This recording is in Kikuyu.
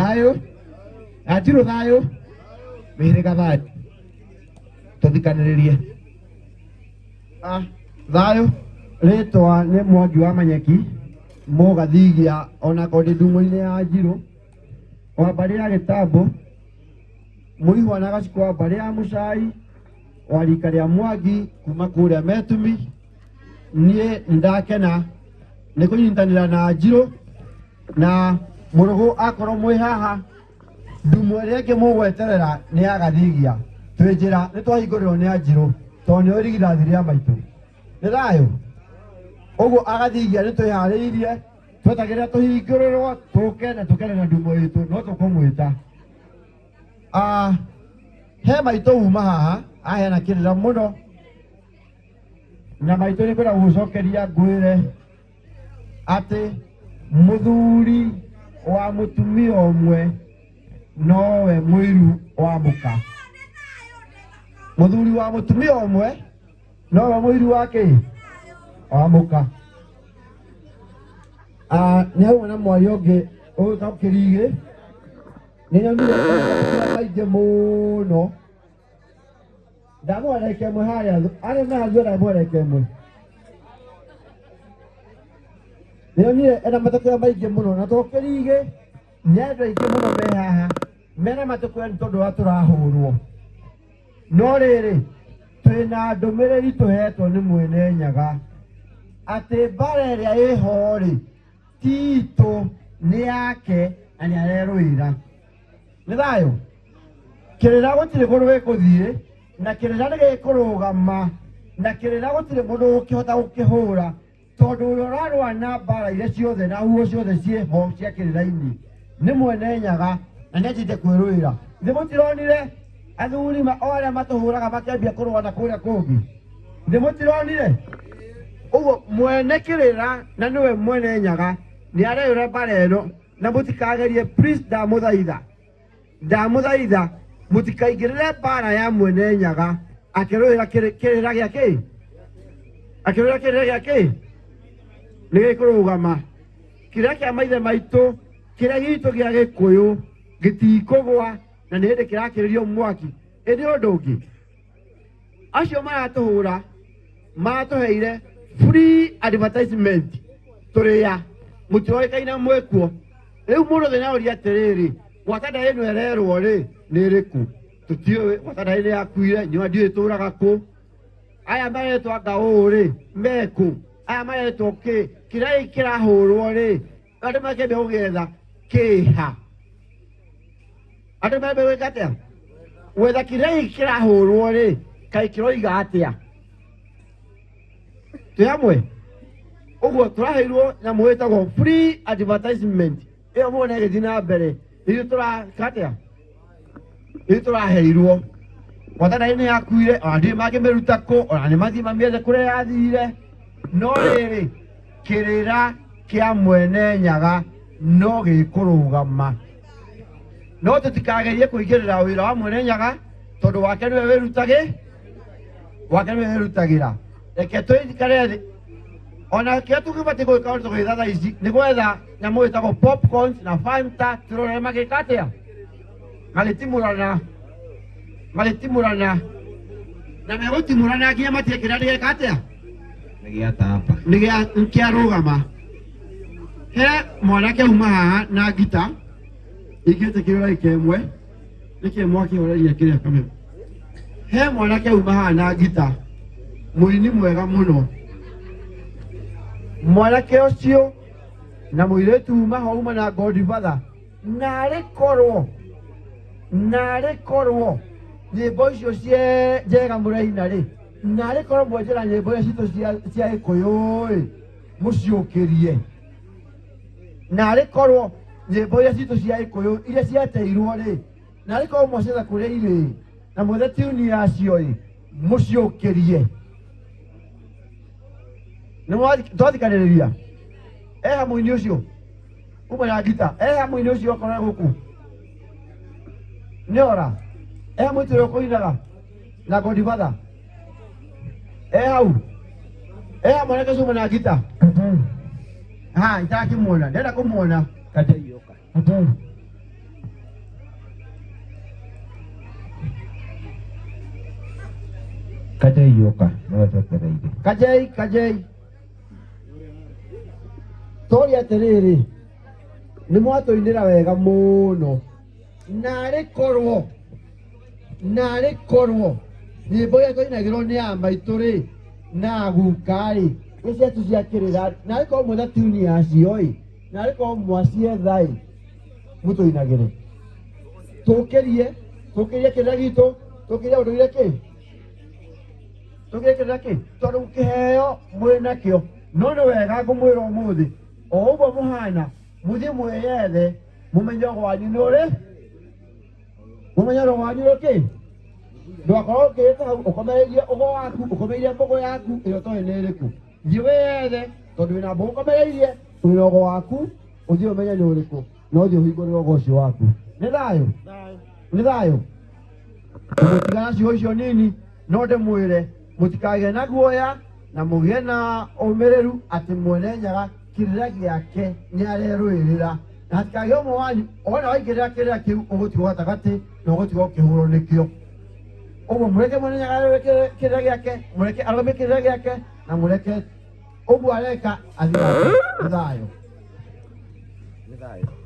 Thayũ Anjirũ, thayũ mĩhĩrĩga, thayũ tũthikanĩrĩrie. Ah, thayũ. Rĩtwa nĩ Mwangi wa Manyeki Mũgathigia, ona korwo ndĩ ndumo-inĩ ya Njirũ wa mbarĩ ya Gĩtambo, mũihwa na gacikũ wa mbarĩ ya Mũcai wa rika rĩa Mwangi kuma kũrĩa Metumi. Niĩ nĩndakena nĩ kũnyitanĩra na Njirũ na Mũrũgũ. Akorwo mwĩ haha, ndumo ĩrĩa ĩngĩ mũgweterera nĩ ya Gathigia. Twĩ njĩra, nĩ twahingũrĩrwo nĩ Anjirũ tondũ nĩo irigithathi rĩa maitũ. Nĩ thayũ ũguo. Agathigia nĩ twĩharĩirie, twetagĩrĩra tũhingũrĩrwo tũke na tũkene na ndumo itũ, no tũkũmwĩta. Ah, he maitũ uma haha aheana kĩrĩra mũno na maitũ nĩ kwenda gũgũcokeria ngwĩre atĩ mũthuri wa mũtumia ũmwe nowe mũiru wa mũka. Mũthuri wa mũtumia ũmwe nowe mũiru wa kĩ wa mũka. Ah, nĩ hauma na mwaria ũngĩ ũgwĩtwo Kĩrigĩ. Nĩ nyonire maingĩ mũno, ndamũhe ndagĩka ĩmwe harĩa arĩa mehathua, ndamũhe ndagĩka ĩmwe. Nĩ nyonire ena matokeo maingĩ mũno, na to Kĩrigĩ, nĩ andũ aingĩ mũno me haha mena matokeo nĩ tondũ wa tũrahũrwo. No rĩrĩ, twĩna ndũmĩrĩri tũhetwo nĩ Mwene Nyaga atĩ mbara ĩrĩa ĩho rĩ ti itũ, nĩ yake na nĩ arerũĩra. Nĩ thayũ. Kĩrĩra gũtirĩ kũndũ gĩkũthiĩ, na kĩrĩra nĩ gĩkũrũgama, na kĩrĩra gũtirĩ mũndũ ũkĩhota gũkĩhũra, tondũ ũrĩa ũrarũa na mbara iria ciothe na huho ciothe ciĩho cia kĩrĩra-inĩ nĩ Mwene Nyaga, na nĩ anjĩte kwĩrũĩra. Ithe mũtironire athuri o arĩa matũhũraga makĩambia kũrũa na kũrĩa kũngĩ? Ithe mũtironire ũguo? Mwene kĩrĩra na nĩwe Mwene Nyaga nĩ areyũra mbara ĩno, na mũtikagerie, please, ndamũthaitha, ndamũthaitha, mũtikaingĩrĩre mbara ya Mwene Nyaga akĩrũĩra kĩrĩra gĩa kĩ, akĩrũĩra kĩrĩra gĩa kĩ. Nĩ gĩkũrũgama kĩrĩa kĩa maithe maitũ, kĩrĩa gitũ gĩa Gĩkũyũ gĩtikũgwa, na nĩ hĩndĩ kĩrakĩrĩrio mwaki. Ĩndĩ ũndũ ũngĩ, acio maratũhũra maratũheire free advertisement, tũrĩa mũtiroĩkaine mwĩkuo. Rĩu mũndũ thĩna ũria atĩrĩrĩ, gwata ndaĩ ĩno ĩrerwo rĩ nĩ ĩrĩkũ? Tũtiũĩ. Gwata ndaĩ nĩ yakuire nyua, ndiũĩ ĩtũraga kũ. Aya maretwo anga ũũ rĩ mekũ? Aya maretwo kĩ? Kĩrĩa gĩkĩ kĩrahũrwo rĩ, andũ makĩambia gũgĩetha kĩha, andũ mambia gwĩka atĩa gwetha kĩrĩa gĩkĩ kĩrahũrwo rĩ, kaĩ kĩroiga atĩa? Twĩ hamwe ũguo, tũraheirwo nyamũ ĩtagwo free advertisement ĩyo muone ĩgĩthiĩ na mbere. Ithuĩ tũraka atĩa? Ithuĩ tũraheirwo gwata ndaĩ nĩ yakuire, ona ndirĩ mangĩmĩruta kũ, ona nĩ mathiĩ mamĩethe kũrĩa yathire. No rĩrĩ, kĩrĩra kĩa Mwene Nyaga no gĩkũrũgama, no tũtikagerie kũingĩrĩra wĩra wa Mwene Nyaga, tondũ wake nĩwe wĩrutagĩ, wake nĩwe wĩrutagĩra. Reke tũikare thĩ. Ona kĩrĩa tũgĩbatiĩ gwĩka ũndũ tũgĩtha thaa ici nĩ gwetha nyamũ ĩtagwo popcorns na Fanta, tũrore magĩka atĩa, magĩtimũrana, magĩtimũrana, na megũtimũrana nginya matige kĩrĩa nĩgeka atĩa. Nĩ gĩatamba. Nĩ kĩarũgama. He mwanake uma haha na ngita ingĩtĩkĩrwo ndagĩka ĩmwe, nĩkĩ mwakĩhoreria kĩrĩa kameme. He mwanake uma haha na ngita, mũini mwega mũno mwanake ũcio, na mũirĩtu uma ho uma na godfather. Narĩ korwo, narĩ korwo nyĩmbo icio cie njega mũraina rĩ, narĩ korwo mwenjera nyĩmbo iria citũ cia Gĩkũyũ rĩ, mũciũkĩrie. Narĩ korwo nyĩmbo iria citũ cia Gĩkũyũ iria ciateirwo rĩ, narĩ korwo mwacietha kũrĩa irĩ na mwethe tiuni yacio ĩ, mũciũkĩrie. Nĩ twathikanĩrĩria eha mũini ũcio uma na ngita, eha mũini ũcio okorwo e gũkũ nĩ ora, eha mũitu ũrĩa ũkũinaga na godfather e hau, eha mwanake ũcio uma na ngita ha itarakĩmuona, ndenda kũmuona. Kajai yoka. Kajei yũka nĩwe twetereire. Kajei, Kajei, toria atĩrĩrĩ, nĩ mwatũinĩra wega mũno, narĩ korwo, narĩ korwo nyĩmbo iria twainagĩrwo nĩ a maitũ rĩ na guka rĩ, nĩ ciatu cia kĩrĩra, narĩ korwo mwetha tiuni yacio ĩ, narĩ korwo mwacietha ĩ, mũtũinagĩre tũkĩrie, tũkĩrie kĩrĩra gitũ, tũkĩrie ũndũire kĩ, tũkĩrie kĩrĩra kĩ, tondũ kĩheo mwĩ nakĩo. No nĩ wega ngũmwĩra ũmũthĩ, o ũguo mũhana, mũthiĩ mwĩyethe, mũmenye ũgo wanyu nĩ ũrĩ, mũmenye ũgo wanyu nĩ kĩ, ndũgakorwo ũkĩrĩte hau ũkomereirie ũgo waku, ũkomereirie mbũgũ yaku ĩrĩa ũtoĩ nĩ ĩrĩkũ. Thiĩ wĩyethe, tondũ wĩna mbũgũ ũkomereirie, wĩna ũgo waku, ũthiĩ ũmenye nĩ ũrĩkũ, na ũthiĩ ũhingũre ũgo ũcio waku. Nĩ thayũ, nĩ thayũ. Mũtigana ciugo icio nini, no ndĩmwĩre mũtikagĩe na guoya na mũgĩe na ũmĩrĩru atĩ Mwene Nyaga kĩrĩra gĩake nĩ arerũĩrĩra, na hatikagĩe ũmwe wanyu ona waingĩrĩra kĩrĩra kĩu ũgũtigwo gatagatĩ na ũgũtigwo ũkĩhũrwo nĩkĩo. Ũguo mũreke Mwene Nyaga arũĩrĩre kĩrĩra gĩake, mũreke arũgamie kĩrĩra gĩake, na mũreke ũguo areka athiĩ nake. Nĩ thayũ. Nĩ thayũ.